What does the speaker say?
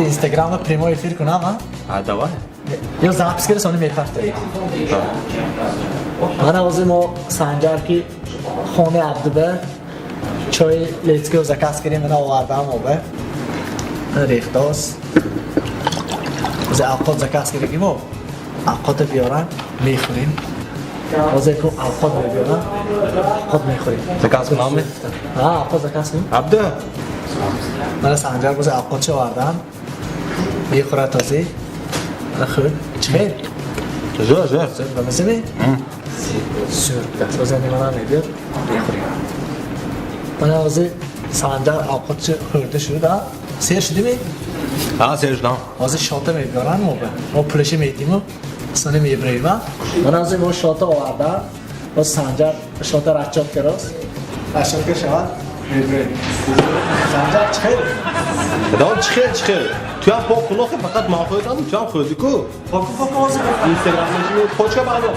Якта Инстаграмда прямой эфир кунам, а? А, давай. Ё запись кара, сони мепартоем. Мана, ҳозир мо Санҷар ки хонаи Абдуба чои "Let's go" заказ кардем, мана, овардам обе. Рехтоз. Ҳозир авқот заказ кардагим, авқота биёрам, мехӯрем. Ҳозир ку авқот мебиёрам, авқот мехӯрем. Заказ кунам? Ҳа, авқот заказ кунем. Абду. Мана, Санҷар боз авқотча овардам. Мехӯрад ҳозир. Мана, хӯр. Чӣ хел? Зӯр, зӯр. Ба маза? Зӯр будааст. Ҳозир ниманам мебиёд, мехӯрем. Мана, ҳозир Санҷар авқотча хӯрда шуд, а? Сер шудими? Ҳа, сер шудам. Ҳозир счёта мебиёранд мо ба. Мо пулаша медиму сони мебироем, а? Мана, ҳозир мо счёта овардам. Боз Санҷар счёта расчёт карост. Расчёт ка шавад, мебироем. Санҷар, чӣ хел? Дадом, чӣ хел, чӣ хел? Туям пок кунохи, фақат ман хӯрдам, туям хӯрдӣ ку. Поку, поку, ҳозир. Инстаграм почка бардор.